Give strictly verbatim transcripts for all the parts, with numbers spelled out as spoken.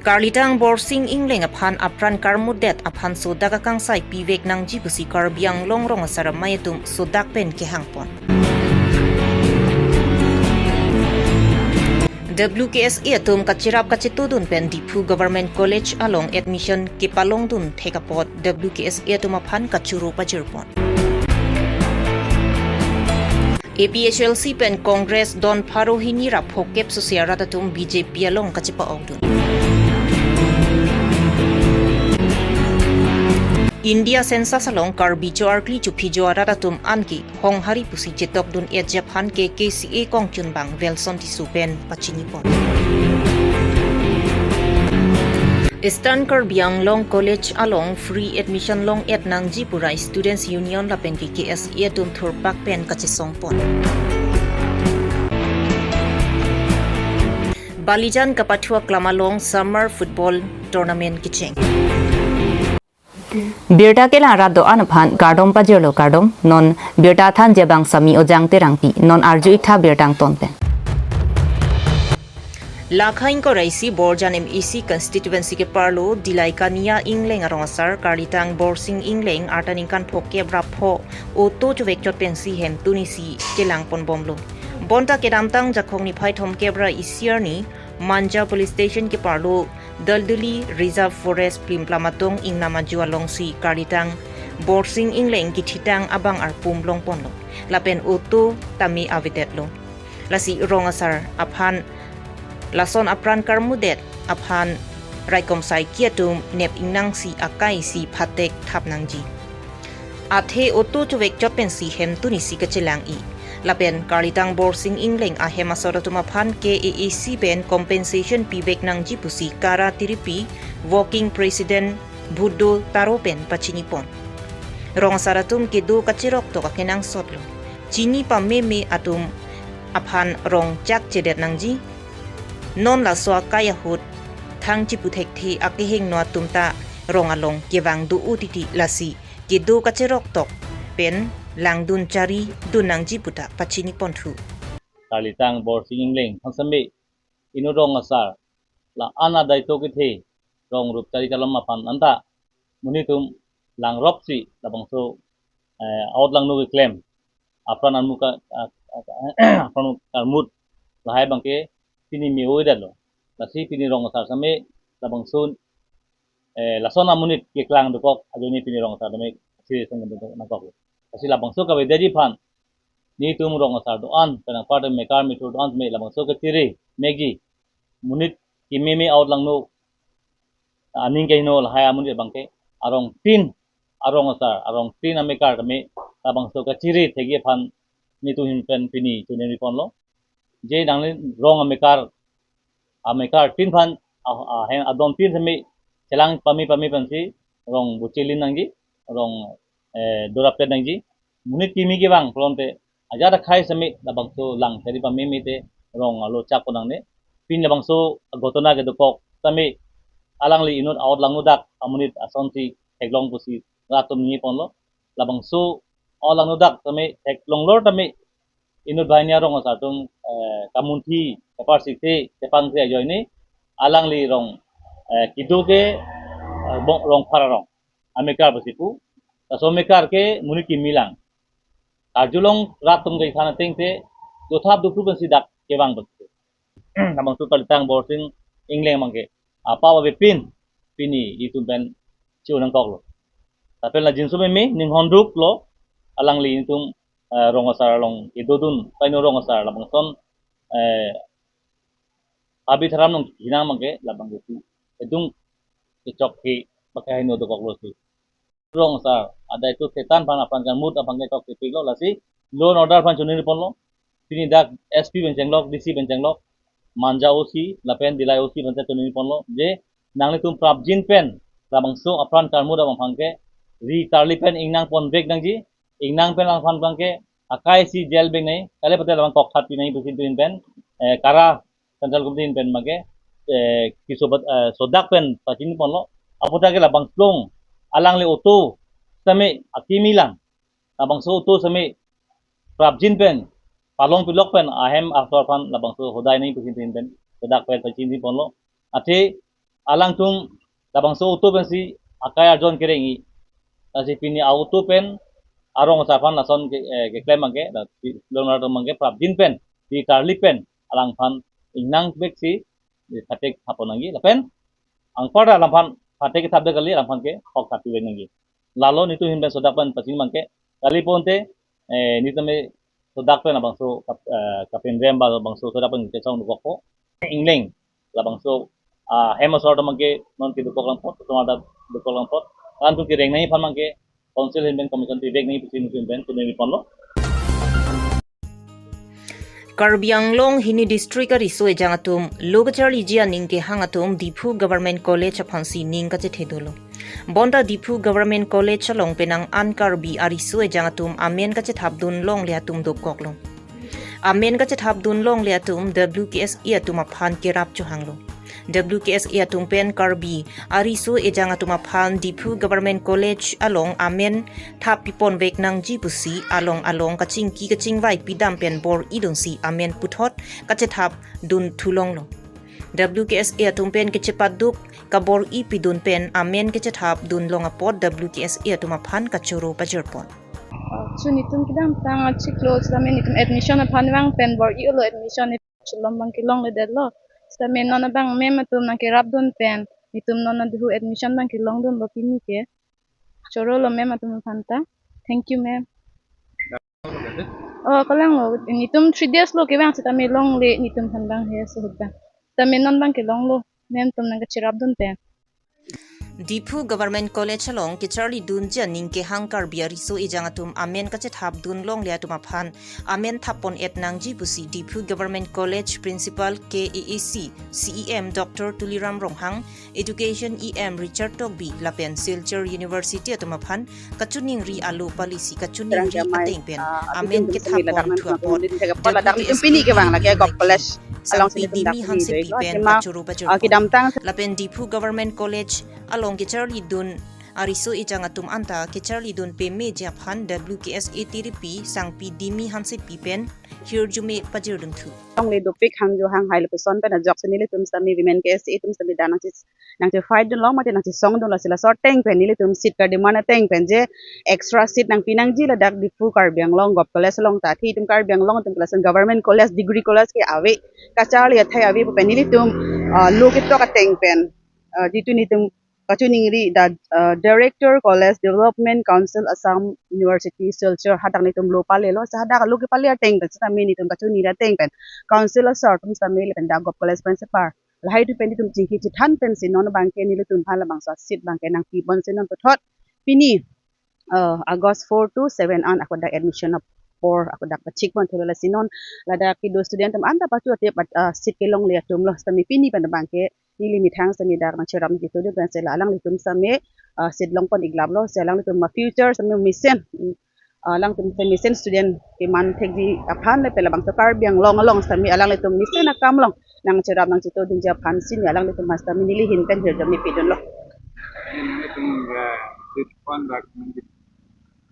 Karlitang Borsing Engleng aphan apran karmutdet aphan sodak akangsai pivek nangji pusi Karbi Anglong rong asar amei atum sodak pen kehangpon. W K S A atum kachirap kachetudun pen Diphu Government College along admission kepalongdun thek apot W K S A atum aphan kachoro pajirpon. A P H L C pen Congress don pharo hini ra phokep susi arat atum B J P along kachepa-okdun. India census along Karbi cho arkli chuphi jo arat atum anke honghari pusi chetokdun-et aphan ke K C A kongchunbang Welson Tisso pen pachinipon. Eastern Karbi Anglong College along free admission long-et nangji pura Students Union lapen ke K S A atum thurpak pen kachesongpon. Balijan kapathu aklam along summer football tournament kecheng. Birta kelang rat do-an aphan kardom pajirlo kardom, non birta thanji abang Sami Ojang Terangpi, non arju-ik tha birta angton pen. Lakha ingkoi ra isi Borjan M A C constituency keparlo Dilai Kania Engleng arong asar Karlitang Borsing Engleng arta ningkan phokep ra pho auto chuvekchot pensi hemtun isi chelangponbomlo. Bonta kedamtang Jakhong niphai thomkep ra isi arni Manja Police Station keparlo Dalduli Reserve Forest Plimplam Atong Ingnam Aju alongsi Karlitang Borsing Engleng kithitang abang arpum longponlo. Lapen auto tame avedetlo. Lasi rong asar aphan lason apran karmutdet aphan raikom saiki atum nep ingnangsi akai si phatek thap nangji. Athe auto chuvekchot pensi hemtun isi kachelang-i. Lapen Karlitang Borsing Engleng ahem asor atum aphan K A A C pen compensation pivek nangji pusi Kara Tiripi Working President Bhuddo Taro pen pachinipon. Rong asar atum kedo kachirok tok akenangsotlo. Chini pameme atum aphan rong chakchedet nangji. Non laso akai ahut thang chiputhekthe akehingno atum ta rong along kevang do-o titi, lasi kedo kachirok tok pen langdun charidun nangji puta pachiniponthu. Karlitang Borsing Engleng aphan same inut rong asar la-an adai to kethe rong rup chari kalom aphan anta monit atum langropsi labangso, eh, out langno keklem apran anmu ka, ah, ah, apran karmut lahai abangke pini me-o-edetlo. Lasi pini rong asar same labangso, eh, lason amonit keklang dokok ajoine pini rong asar same si sengdon nangkoklo. Lasi labangso kavedetji aphan nelitum rong asar do-an, penang part mekar methur do-an me labangso kachere mekji. Monit kememe out langno aning kehingno lahai amonit abangke arongtin, arong asar, arongtin amekar tame labangso kachere thekji aphan nelitum ahin pen pini choningriponlo. Je nangli rong amekar, amekar tin aphan, ah, ah, hen adon tin same chelang pame pame pensi rong bochelin nangji, rong, eh, dorapet nangji. Monit kimi kevang pulote ajat akhai same labangso lang chari pameme te rong alo chakpo nangne. Pini labangso ghotona kedokok same alangli inut out langno dak amonit asonsi theklong pusi rat atum ningjeponlo. Labangso out langno dak same theklonglor tame inut banghini arong asar atum, eh, kamunthi, kaparsikse, kepangse ajoine alangli rong, eh, kedo ke, eh, bong rong phar arong amekar pusi pu. Laso amekar ke monit kimi lang. Karjulong rat atum ke than ateng te dothap dophru pensi dak kevang pensi. Labangso Karlitang Borsing Engleng abangke apa avepin pini itum pen cho nangkoklo. Lapen la jinso meme ninghon ruklo alangli itum, eh, rong asar along kedodun kaino rong asar labangson, eh, abi tharam nong hinang abangke labang itu edung kechok ke pakai hino dokoklo si. Rong asar adai to thetan aphan apran karmut aphan kechok kepiklo, lasi law and order aphan choningriponlo. Pini dak S P pen chenglok, D C pen chenglok, Manja O C lapen Dilai O C pen choningriponlo je nanglitum prapjin pen labangso apran karmut abang abangke ri charli pen ingnang ponvek nangji. Ingnang pen alangphan abangke akai si jail beng nai, kali pate labang kokthat pi nai pusi itum ahin pen, eh, Kara Central Committee ahin pen abangke, eh, keso bat, eh, sodak pen pachiniponlo. Apot ke labangso along alangli auto same akimi lang, labangso auto same prapjin pen palong pilok pen ahem asor aphan labangso hodai nai pusi itum ahin pen sodak pen pachiniponlo. Athe alangtum labangso auto pensi akai arjon kereng-i. Lasi pini auto pen arong asar aphan lason ke, eh, keklem abangke, la pi-, lon atum abangke prapjin pen, di karli pen, alangphan ingnang bek si, di phatek thap nangji, lapen anparta alangphan phatek thap de kali, alangphan ke hok thap vek nangji. Lalo netum ahin pen sodak pen pachini abangke, kali ponte, eh, netum me sodak pen labangso kap-, eh, kapinrem ba labangso sodak pen kechong dokok po. Ingleng, labangso, ah, hem asor atum abangke non kedokok lang apot, tumar ta dokok lang apot. Alangtum kereng nangji aphan abangke, council ahin pen commission pivek nangji pusi netum ahin pen, tuni ponlo. Karbi Anglong hini district ariso ejang atum lo kacharliji aning kehang atum Diphu Government College aphansi ning kachethedolo. Bonta Diphu Government College along penang an Karbi ariso ejang atum amen kachethapdun longle atum dokoklo. Amen kachethapdun longle atum W K S A atum aphan kerap chohanglo. W K S A atum pen Karbi ariso ejang atum aphan Diphu Government College along amen thap pipon vek nangji pusi along along kachingki kachingvai pidam pen bor-idunsi amen puthot kachethapdun thulonglo. W K S A atum pen kachepaduk kabor-i pidun pen amen kachethapdun long apot W K S A atum aphan kachoro pajirpon. Chu netum kedamtang achiklo sitame netum admission aphan vang pen bor-ilo, admission chelom abang kelongledetlo. Sitame non abang ma'am atum nangkerapdun pen netum non aduhu admission abang kelongdunlo pini ke. Chorolo ma'am atum aphan ta. Thank you, ma'am. Oh, kalanglo, netum three days lo kevang sitame longle netum aphan abang he suhut abang. Sitame non abang kelonglo, ma'am atum nangkacherapdun pen. Diphu Government College along kacharlidunji aning kehang Karbi ariso ejang atum amen kachethapdun longle atum aphan amen thappon-et nangji pusi Diphu Government College Principal K A A C C E M Doctor Tuliram Ronghang, Education E M Richard Tokbi lapen Silchar University atum aphan kachiningri alo palisi kachiningri ateng pen amen kethapon thu apot pini kevang lake Govt College along Sangpi Dimi Hansepi pen kachoro pajirpon. Lapen Diphu Government College along kacharlidun ariso ejang atum anta kacharlidun pemeji aphan W K S A tiripi Sangpi Dimi Hansepi pen hirjume pajirdun thu. Longle dopik hangjo hanghai lapuson pen ajoksi nelitum sitame women K S A atum sitame dak nangche nangche fight dunlo mate nangchesongdunlo, si laso ateng pen nelitum seat kademand ateng pen je extra seat nangpi nangji ladak Diphu Karbi Anglong Govt College along ta, athe itum Karbi Anglong atum ke lason government college, degree college ke ave, kacharli athai ave pu pen nelitum, ah, lo ketok ateng pen, ah, jitu netum kachiningri dak, ah, Director College Development Council Assam University Silchar hadak netum lo palelo, si hadak lo kepale ateng pen sitame netum kachiningri ateng pen council asar atum sitame lapen dak Govt College Principal lahai atum pen netum chingki chethan pensi non abangke nelitum aphan labangso seat abangke nangpipon si non puthot pini, eh, August four to seven an ako dak admission apor ako dak pachikpon thulo, lasi non ladak kedo student atum anta pachu ate pat, eh, seat kelongle atumlo, sitame pini pen abangke neli methang sitame dak nangcherap nangchetongdun pensi la alanglitum sitame, eh, seat longpon-iklaplo, si alanglitum ma future sitame mesen, mm, alangtum sitame mesen student keman thekji aphan lapen labangso Karbi Anglong along sitame alanglitum mesen akam along nangcherap nangchetongdunji aphan si alanglitum sitame neli ahin pen hirjume pidunlo. Nelitum, eh, seat pon dak nangji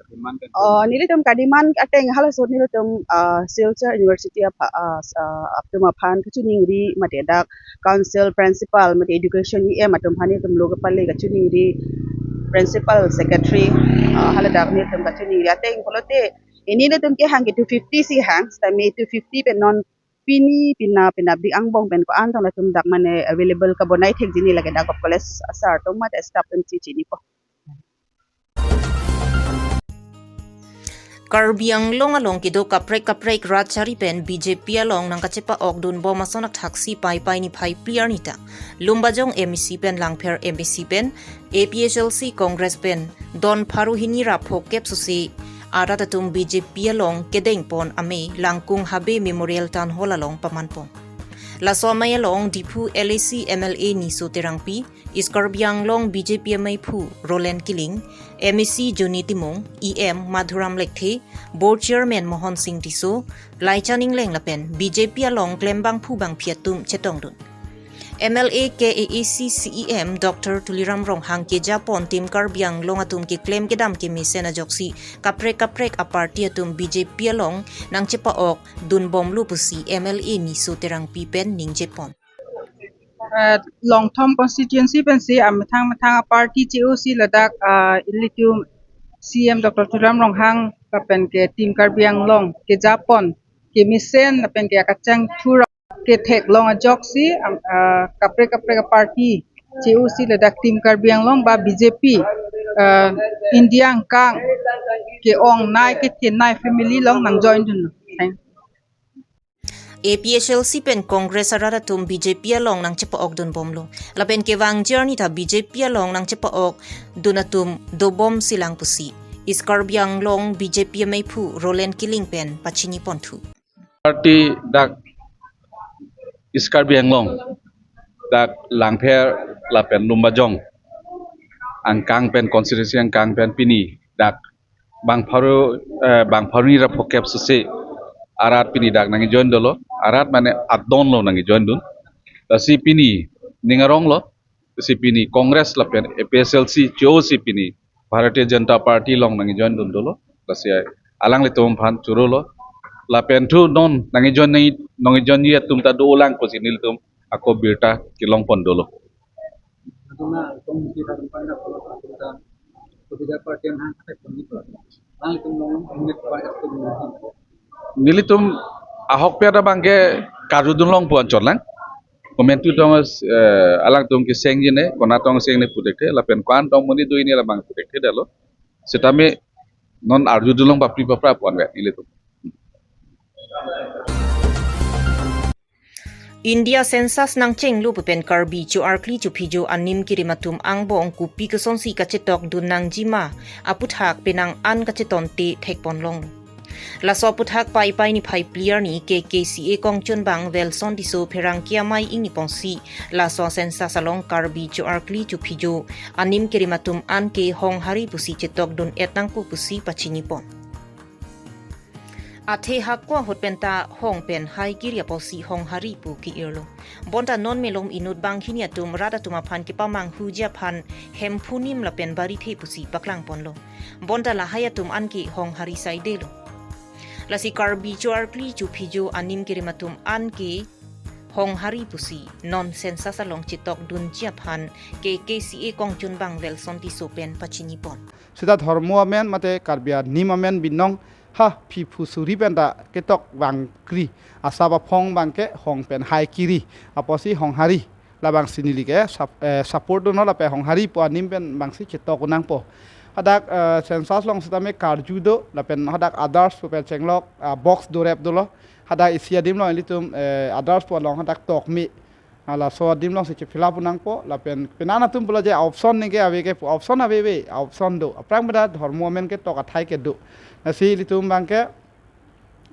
kademand pen. Oh, nelitum kademand ateng halaso nelitum, eh, Silchar University apha-, eh, s-, eh, atum aphan kachiningri mate dak council principal mate education E M atum aphan netum lo kepale kachiningri principal secretary, eh, haladak netum kachiningri ateng pulote, ini netum kehang ke two fifty si hang, sitame two fifty pen non pini pina pina bik angbong pen ko-an tong latum dak mane available kabonai thekji ni lake dak Govt College asar atum mate staff atum si chinipo. Karbi Anglong along kedo kaprek kaprek rat chari pen B J P along nangkachepa-okdun bom ason athaksi Paipai niphai phli arni ta Lumbajong M A C pen Langpher M A C pen A P H L C Congress pen don pharo hini ra phokep sose arat atum B J P along kedengpon amei Langkung Habe Memorial Town Hall along pamanpon. Laso amei along Diphu L A C M L A Niso Terangpi, East Karbi Anglong B J P ameiphu Roland Killing, M A C Johnny Timung, E M Madhuram Lekthe, Board Chairman Mohon Singh Tisso, Laichan Engleng lapen B J P along klembangphu bangphi atum chetongdun. M L A K A A C C E M Doctor Tuliram Ronghang kejapon Team Karbi Anglong atum keklem kedam kemesen ajoksi kaprek kaprek a-party atum B J P along nangchepa-okdun bomlo pusi M L A Niso Terangpi pen ningjepon. Ah, Longthom constituency pensi amethang methang a-party che-o si ladak, ah, ilitum C M Doctor Tuliram Ronghang lapen ke Team Karbi Anglong kejapon kemesen lapen ke akachangthur ketheklong ajoksi, am, ah, kaprek kaprek a-party che-o si ladak Team Karbi Anglong ba B J P, ah, India angkang ke-ongnei kethenei family along nangjoindun. Thank you. A P H L C pen Congress arat atum B J P along nangchepa-okdun bomlo. Lapen kevang journey ta B J P along nangchepa-okdun atum dobom silang pusi East Karbi Anglong B J P ameiphu Roland Killing pen pachini ponthu. Party dak East Karbi Anglong, dak Langpher lapen Lumbajong angkang pen, constituency angkang pen pini dak bang pharo, eh, bang pharo hini ra phokep sese arat pini dak nangjoin dolo. Arat mane adon lo nangjoindun. Lasi pini ning arong lo, lasi pini Congress lapen A P H L C che-o si pini Bharatiya Janata Party along nangjoindun dolo. Lasi alanglitum aphan choro lo. Lapen thu non nangjoin nang nangjoinji atum ta dolang pusi nelitum ako birta kelong pon dolo. Aduna kong miti ta kong panda polo ta kudida partian hang kata kong miti. Nangtum long unit pa ektum miti. Nelitum ahokpet abangke karjudun longpo anchot lang. Komantu tong, eh, alangtum keseng jine, konat tong seng ne pu thekthe, lapen ko-an tong monit do hini labang pu thekthe detlo. Setame non arjudun long papri papra pu-an vet nelitum. India census nangchenglo pu pen Karbi cho-arkli cho-phijo anim kerim atum angbong kopi kosonsi kachetokdun nangjima aputhak penang an kachetonte thekponlonglo. Laso aputhak Paipai niphai phli arni K K C A kongchunbang Welson Tisso pherangke amei ingni ponsi laso census along Karbi cho-arkli cho-phijo anim kerim atum anke Honghari pusi chetokdun-et nangkok pusi pachini pon. Athe hako ahut penta Hong pen Hai kiri apotsi Honghari pu ke-irlo. Bonta non malom inut banghini atum rat atum aphan kepamanghuji aphan Hemphu nim lapen Barithe pusi paklang ponlo. Bonta lahai atum anke Honghari saidelo. Lasi Karbi cho-arkli cho-phijo anim kerim atum anke Honghari pusi non census along chetokdunji aphan K K C A kongchunbang Welson Tisso pen pachini pon. Seta dhormo amen mate Karbi anim amen binong ha phiphu suri penta ketok bangkri. Asap aphong abangke Hong pen Hai kiri apotsi Honghari. Labangsi neli ke sup-, eh, support dunlo lapen Honghari pu anim pen bangsi chetok un nangpo. Hadak, eh, census along setame karju do lapen hadak others pu pen chenglok, ah, box dorep dolo. Hadak isi adim along ilitum, eh, others pu along hadak tokme. Ah, laso adim alongsi che-fill up un nangpo lapen penang atum pulo je option neke ave ke pu, option ave ave, option do. Aphrang beda dhormo amen ketok athai kedo. Lasi ilitum abangke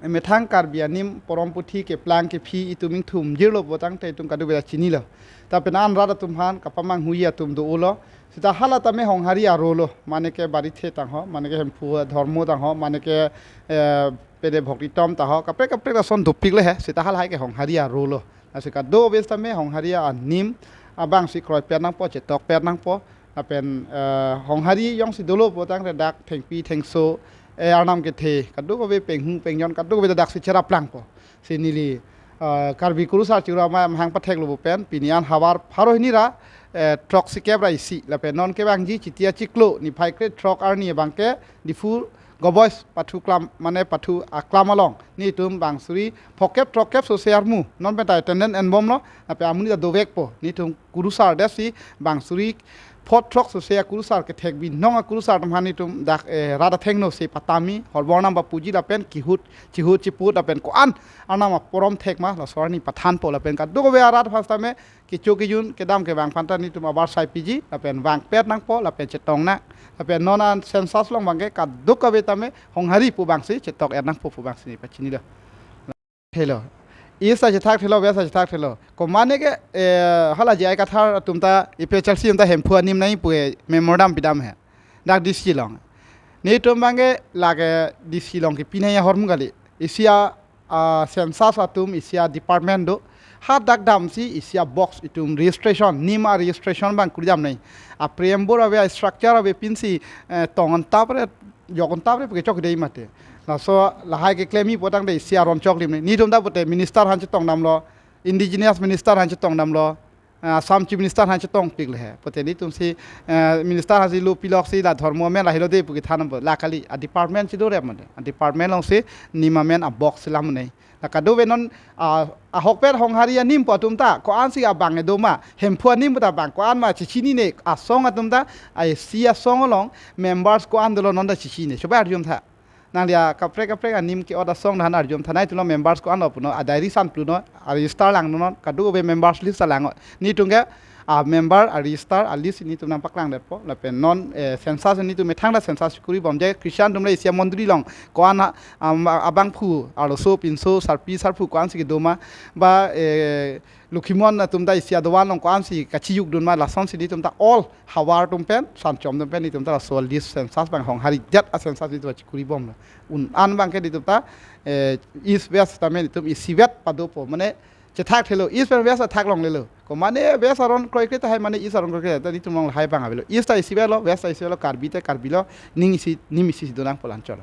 methang Karbi anim porom puthi keplang kephi itum ingthum jirlo pulotangte itum kadokave ta chinilo. Ta penang rat atum aphan kapamanghuji atum dolo. Seta hala tame Honghari arolo. Mane ke Barithe tangho, mane ke Hemphu dhormo tangho, mane ke, eh, pede Bhoktitom tangho. Kaprek kaprek ason dopik le he. Seta halahai ke Honghari arolo. Lasi kadokave setame Honghari anim abangsi kroipet nangpo, chetokpet nangpo. Lapen, eh, Honghari jongsi dolo pulotangte dak thengpi thengso, eh, arnam kethe, kadokave penghu pengjon, kadokave daksi cherap langpo. Si neli, eh, Karbi Kurusar Chiru Amei amahang patheklo pu pen, pini an havar pharo hini ra, eh, throksikep ra isi, lapen non kevangji Chiti achiklo, niphai kre throk arni abangke, Diphu Goboi pathu klam, mane pathu aklam along nelitum bang suri phokep throkkep sose armu non penta attendance enbomlo, lapen amonit ta dovekpo. Nelitum kurusar detsi bang suri phot throk sose akurusar kethek binong akurusar atum aphan nelitum dak, eh, rat athengno si patami, horbor arnam papuji lapen kihut, chihut chiput lapen ko-an arnam aporom thek ma laso arni pathanpo lapen kadokave arat aphan setame kecho kejun kedam kevang aphanta nelitum abar saipiji lapen vangpet nangpo lapen chetong nang. Lapen non an census along abangke kadokave tame Honghari pu bangsi chetok-et nangpo pu bangsi neli pachinilo. Hello. East ta chethakthelo, West ta chethakthelo. Komane ke, eh, hala J I Kathar atum ta A P H L C atum ta Hemphu anim nangji pu memorandum pidam he. Dak D C along. Nelitum abangke lake D C along kepi nangji ahormu kali. Isi a, ah, census atum isi a-department do. Hadak damsi isi a-box itum registration, nim a-registration abang kuri dam nangji. A-preamble ave, a-structure ave pinsi, eh, tong antap re, jok antap re pu kechok dei mate. Laso lahai keklemji pulotangte isi aron choklim nangji. Nelitum ta pute minister aphan chetong damlo, indigenous minister aphan chetong damlo. ah, Assam Chief Minister aphan chetongpiklo he. Pute nelitum si, eh, Minister aphan si lo pilok si la dhormo amen lahelo de pu kethan nangpo. La kali, a department si do rep mane. A department along si nim amen a box si lam mane. La kadokave non, ah, ahokpet Honghari anim pu atum ta, ko-an si abang kedo ma, Hemphu anim pu ta abang, ko-an ma chechinine, asong atum ta, ai si asong along, members ko-an dolo non ta chechine. Choba arjum tha. Nangli akaprek kaprek anim ke-ot asong aphan arjum tha, nangtum lo members ko-an lo punon, a diary san plunon, a register langnon, kadokave members list lang. Nelitum ke, a member, a register, a list nelitum nangpaklang detpo, lapen non, eh, census nelitum methang ta census kuri bom je, Christian atum le isi amondri along, ko-an ha, am, abangphu, arloso, pinso, sarpi, sarpo ko-an si kedo ma, ba, eh, Lokhimon atum ta isi adovan along ko-an si kachiyukdun ma, lason si nelitum ta all havar atum pen, sanchom atum pen, nelitum ta laso list census abang Honghari det a census nelitum chikuri bom. Un an abang ke nelitum ta, eh, East West tame nelitum isivet padopo. Mane chethak thelo, East pen West athak longlelo. Ko mane West aron kroikre tahai mane East aron kroikre tahai, nelitum along lahai abang avelo. East ta isivet lo, West ta isivet lo, Karbi ta Karbi lo, ning isi, nim isi si donang pu la-an chot.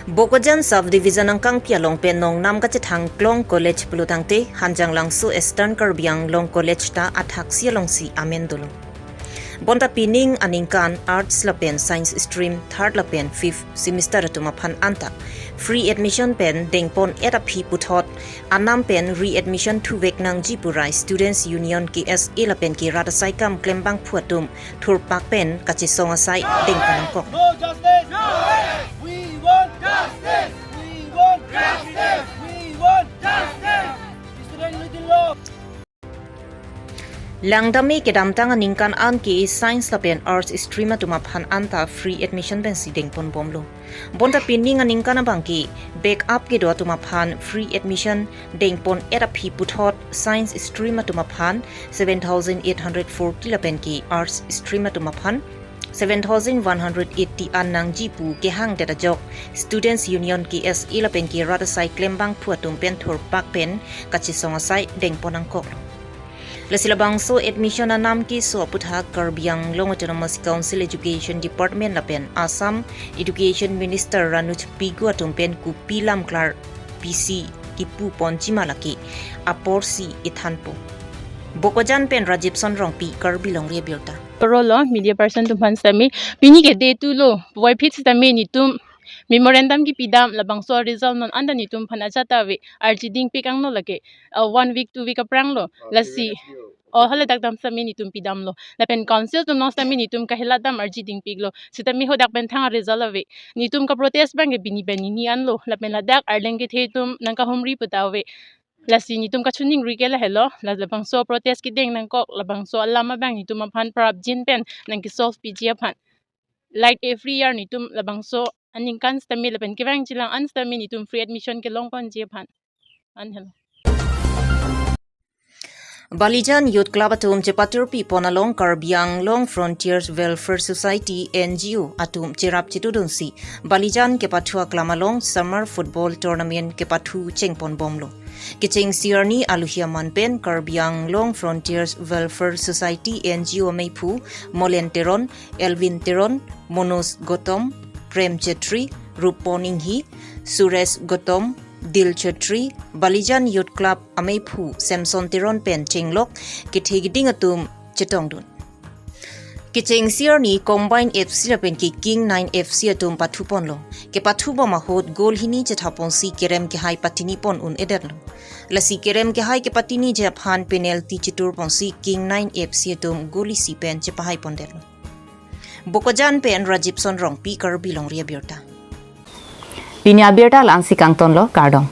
Bokajan Subdivision angkangpi along pen nongnam kachethang Klong College pulo tangte, Hanjanglangso Eastern Karbi Anglong College ta athaksi alongsi amen dolo. Bonta pining aningkan Arts lapen Science stream third lapen fifth semester atum aphan anta free admission pen dengpon-et aphi puthot anam pen re-admission thuvek nangji pu rai Students Union K S A lapen ke rat asai kam klembangphu atum thurpak pen kachesong asai dengpon nangkok. No justice! No! We want justice! We want justice! We want justice! Student Unity Law! Langdame kedamtang aningkan an ke Science lapen Arts stream atum aphan anta free admission pensi dengpon bomlo. Bonta pining aningkan abang ke back up kedo atum aphan free admission dengpon-et aphi puthot Science stream atum aphan seven thousand eight hundred forty lapen ke Arts stream atum aphan seven thousand one hundred eighty an nangji pu kehangdet ajok Students Union K S A lapen ke rat asai klembangphu atum pen thurpak pen kachesong asai dengpon nangkok. Lasi labangso admission anam keso aputhak Karbi Anglong Autonomous Council Education Department lapen Assam Education Minister Ranuj Pegu atum pen kopi lamklar pisi kipu ponji ma lake aporsi ithanpo. Bokajan pen Rajibson Rongpi, Karbi Longri Abirta. Rolo media person atum aphan sitame, pini ke day two lo, puvoiphit sitame nelitum memorandum kepidam, labangso result non anta nelitum aphan ajat ave, arjidingpik angno lake, uh, one week, two week aphrang lo, lasi, oh, haladak dam sitame nelitum pidamlo. Lapen council atum along sitame nelitum kahilat dam arjidingpiklo. Sitame hadak pen thang result ave. Nelitum kaprotest abang ke pini pen hini anlo. Lapen ladak arleng kethe atum nangkahumri pu ta ave. Lasi nelitum kachiningri ke lahelo, la labangso protest kedeng nangkok, labangso alam abang nelitum aphan prapjin pen nangkesolve piji aphan. Like every year nelitum labangso aningkan sitame lapen kevangjilang an sitame nelitum free admission kelong ponji aphan. An helo. Balijan Youth Club atum chepaturpi pon along Karbi Anglong Frontiers Welfare Society N G O atum cherap chetudunsi Balijan kepathu aklam along Summer Football Tournament kepathu chengpon bomlo. Kechengsi arni alohi aman pen Karbi Anglong Frontiers Welfare Society N G O ameiphu Molen Teron, Elvin Teron, Monos Gotom, Prem Chetri, Rupon Inghi, Suresh Gotom, Dil Chetri, Balijan Youth Club ameiphu Samson Teron pen chenglok kethe keding atum chetongdun. Kechengsi arni Combine F C lapen ke King Nine F C atum pathu ponlo. Kepathu bom ahut goal hini chethaponsi kerem kehai patini pon un-edetlo. Lasi kerem kehai kepatiniji aphan penalty chetur ponsi King Nine F C atum goal isi pen chepahai pondetlo. Bokajan pen Rajibson Rongpi, Karbi Longri Abirta. Pini abirta la-ansi kangtonlo, kardom.